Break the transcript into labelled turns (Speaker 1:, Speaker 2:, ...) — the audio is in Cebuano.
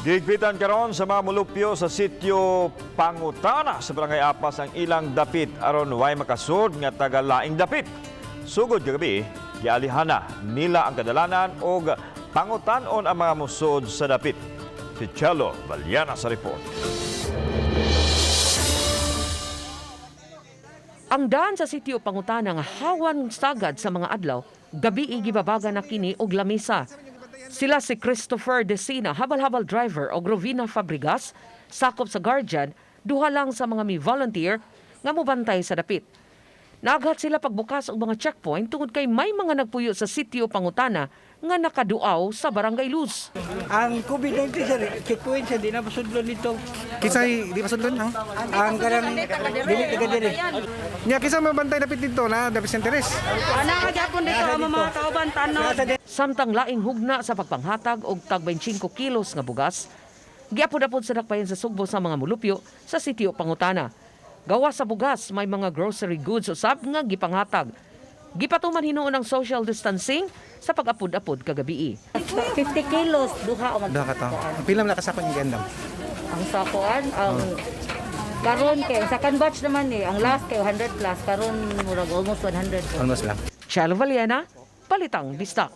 Speaker 1: Gigpitan karon sa mga mulupyo sa sitio Pangutana sa Barangay Apas ang ilang dapit aron way makasud nga taga laing dapit. Sugod kagabi, gialihan na nila ang kadalanan og pangutanon ang mga musod sa dapit. Si Chelo Valiana sa report.
Speaker 2: Ang daan sa sitio Pangutana nga hawan sagad sa mga adlaw, gabi gibabaga na kini og lamisa. Sila si Christopher Decina, habal-habal driver, og Rovina Fabregas, sakop sa Guardian, duha lang sa mga mi volunteer nga mobantay sa dapit. Naaghat sila pagbukas og mga checkpoint tungod kay may mga nagpuyo sa sitio Pangutana nga nakaduaw sa Barangay Luz.
Speaker 3: Ang COVID-19, sir, checkpoint sir, di na pasudlon dito.
Speaker 4: Kisay di pasudlon ang.
Speaker 3: Ang kanang dili taga diri.
Speaker 4: Nya kinsa mabantay dapit dito na dapit Saint Teres?
Speaker 5: Ana ka gyapon dito ang mga kauban tanod.
Speaker 2: Samtang laing hugna sa pagpanghatag og tag 25 kilos nga bugas, giapod-apod sa dakbayan sa Sugbo sa mga mulupyo sa sitio Pangutana. Gawas sa bugas, may mga grocery goods usab nga gipanghatag. Gipatuman hinuon ang social distancing sa pag-apod-apod kagabii.
Speaker 6: 50 kilos duha o mag
Speaker 4: Duha ka to. Pila man nakasakon yung gandam?
Speaker 6: Ang sakuan ang karon kay ang second batch naman eh, ang last kay 100 plus, karon murag almost 100.
Speaker 4: Almost lang.
Speaker 2: Chalo Valiena, Balitang Bisdak.